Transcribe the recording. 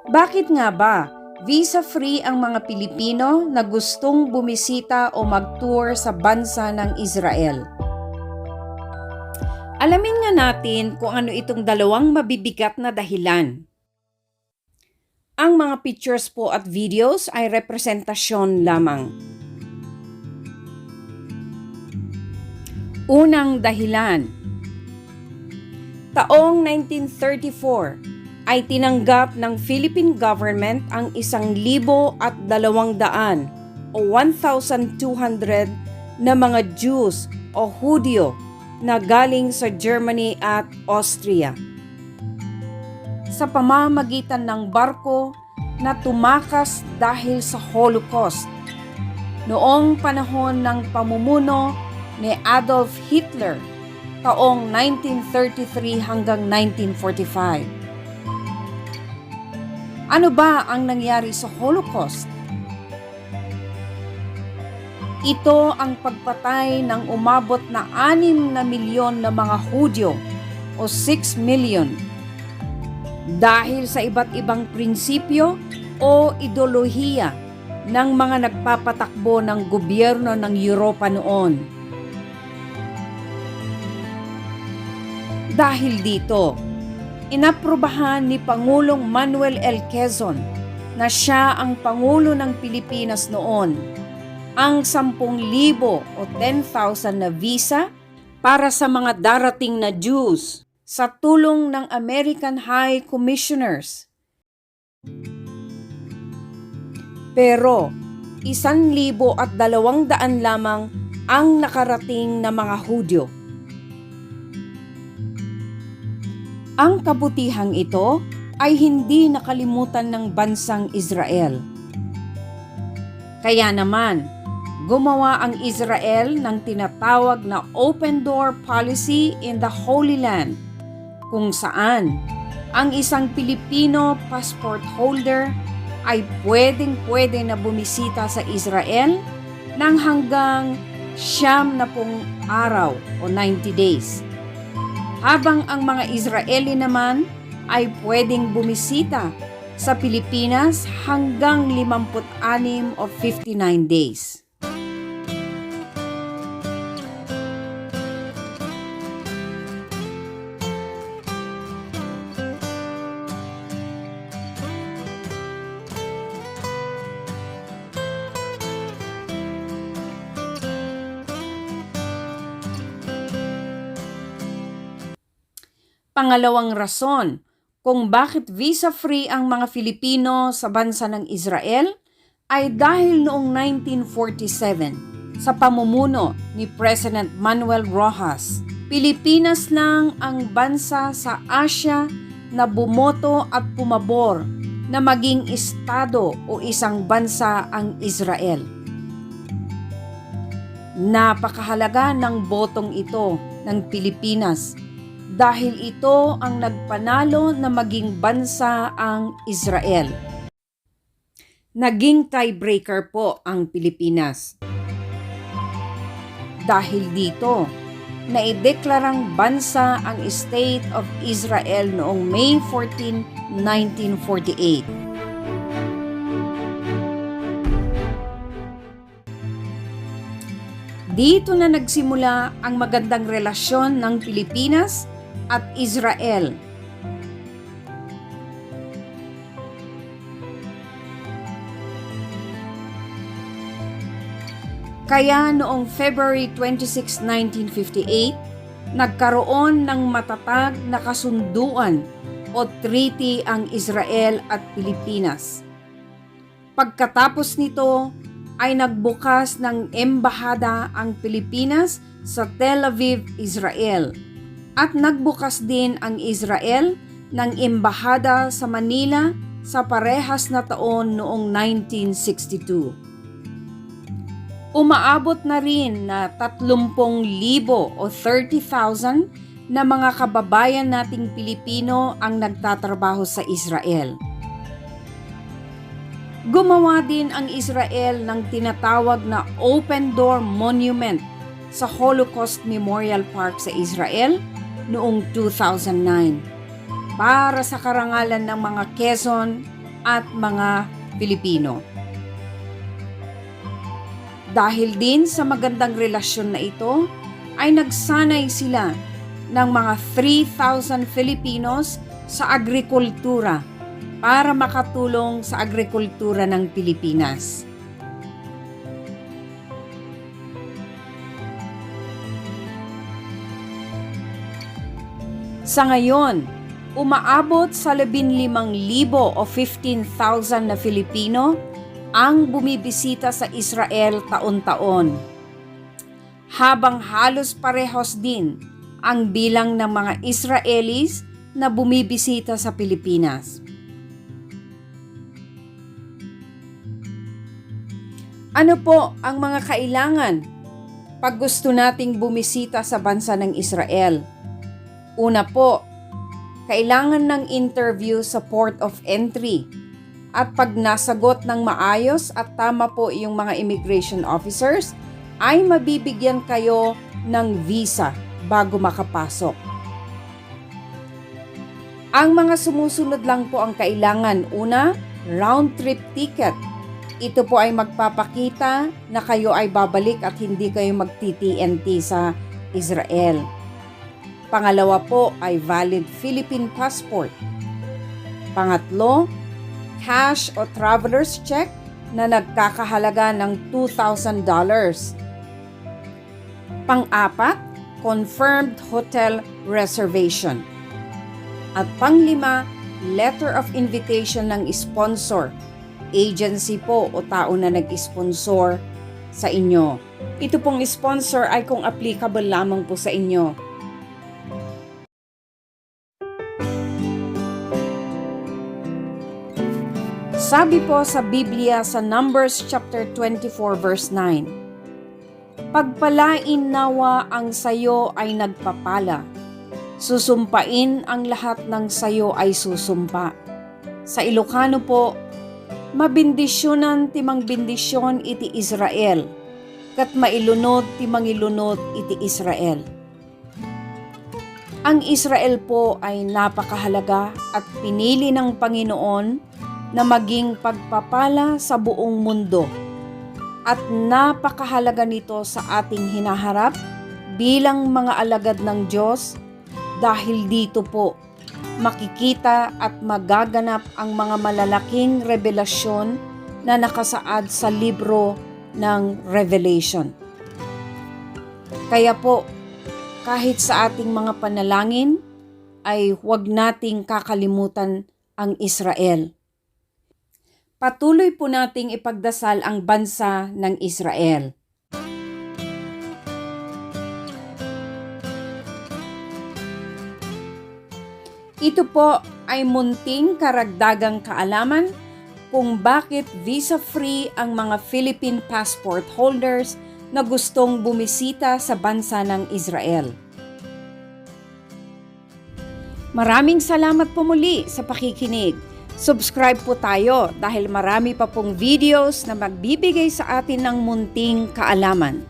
Bakit nga ba visa-free ang mga Pilipino na gustong bumisita o mag-tour sa bansa ng Israel? Alamin nga natin kung ano itong dalawang mabibigat na dahilan. Ang mga pictures po at videos ay representasyon lamang. Unang dahilan. Taong 1934 ay tinanggap ng Philippine government ang 1,200 o 1,200 na mga Jews o Hudyo na galing sa Germany at Austria. Sa pamamagitan ng barko na tumakas dahil sa Holocaust noong panahon ng pamumuno ni Adolf Hitler taong 1933 hanggang 1945. Ano ba ang nangyari sa Holocaust? Ito ang pagpatay ng umabot na 6 na milyon na mga Hudyo o 6 million dahil sa iba't ibang prinsipyo o ideolohiya ng mga nagpapatakbo ng gobyerno ng Europa noon. Dahil dito, inaprubahan ni Pangulong Manuel L. Quezon na siya ang Pangulo ng Pilipinas noon ang 10,000 o 10,000 na visa para sa mga darating na Jews sa tulong ng American High Commissioners. Pero 1,200 lamang ang nakarating na mga Hudyo. Ang kabutihang ito ay hindi nakalimutan ng bansang Israel. Kaya naman, gumawa ang Israel ng tinatawag na open door policy in the Holy Land, kung saan ang isang Pilipino passport holder ay pwedeng-pwede na bumisita sa Israel ng hanggang 90 araw o 90 days. Habang ang mga Israeli naman ay pwedeng bumisita sa Pilipinas hanggang 56 o 59 days. Pangalawang rason kung bakit visa-free ang mga Filipino sa bansa ng Israel ay dahil noong 1947 sa pamumuno ni President Manuel Rojas. Pilipinas lang ang bansa sa Asia na bumoto at pumabor na maging estado o isang bansa ang Israel. Napakahalaga ng botong ito ng Pilipinas dahil ito ang nagpanalo na maging bansa ang Israel. Naging tiebreaker po ang Pilipinas. Dahil dito, naideklarang bansa ang State of Israel noong May 14, 1948. Dito na nagsimula ang magandang relasyon ng Pilipinas at Israel. Kaya noong February 26, 1958, nagkaroon ng matatag na kasunduan o treaty ang Israel at Pilipinas. Pagkatapos nito ay nagbukas ng embahada ang Pilipinas sa Tel Aviv, Israel. At nagbukas din ang Israel ng embahada sa Manila sa parehas na taon noong 1962. Umaabot na rin na 30,000 o 30,000 na mga kababayan nating Pilipino ang nagtatrabaho sa Israel. Gumawa din ang Israel ng tinatawag na Open Door Monument sa Holocaust Memorial Park sa Israel noong 2009 para sa karangalan ng mga Quezon at mga Pilipino. Dahil din sa magandang relasyon na ito, ay nagsanay sila ng mga 3,000 Filipinos sa agrikultura para makatulong sa agrikultura ng Pilipinas. Sa ngayon, umaabot sa 15,000 o 15,000 na Filipino ang bumibisita sa Israel taon-taon. Habang halos parehas din ang bilang ng mga Israelis na bumibisita sa Pilipinas. Ano po ang mga kailangan pag gusto nating bumisita sa bansa ng Israel? Una po, kailangan ng interview sa port of entry. At pag nasagot ng maayos at tama po yung mga immigration officers, ay mabibigyan kayo ng visa bago makapasok. Ang mga sumusunod lang po ang kailangan. Una, round-trip ticket. Ito po ay magpapakita na kayo ay babalik at hindi kayo magti-TNT sa Israel. Pangalawa po ay valid Philippine passport. Pangatlo, cash o traveler's check na nagkakahalaga ng $2,000. Pang-apat, confirmed hotel reservation. At panglima, letter of invitation ng sponsor, agency po o tao na nag-sponsor sa inyo. Ito pong sponsor ay kung applicable lamang po sa inyo. Sabi po sa Biblia sa Numbers chapter 24 verse 9, pagpalain nawa ang sayo ay nagpapala, susumpain ang lahat ng sayo ay susumpa. Sa Ilocano po, mabindisyonan timang bindisyon iti Israel, kat mailunod timang ilunod iti Israel. Ang Israel po ay napakahalaga at pinili ng Panginoon na maging pagpapala sa buong mundo. At napakahalaga nito sa ating hinaharap bilang mga alagad ng Diyos dahil dito po makikita at magaganap ang mga malalaking revelasyon na nakasaad sa libro ng Revelation. Kaya po, kahit sa ating mga panalangin ay huwag nating kakalimutan ang Israel. Patuloy po nating ipagdasal ang bansa ng Israel. Ito po ay munting karagdagang kaalaman kung bakit visa-free ang mga Philippine passport holders na gustong bumisita sa bansa ng Israel. Maraming salamat po muli sa pakikinig. Subscribe po tayo dahil marami pa pong videos na magbibigay sa atin ng munting kaalaman.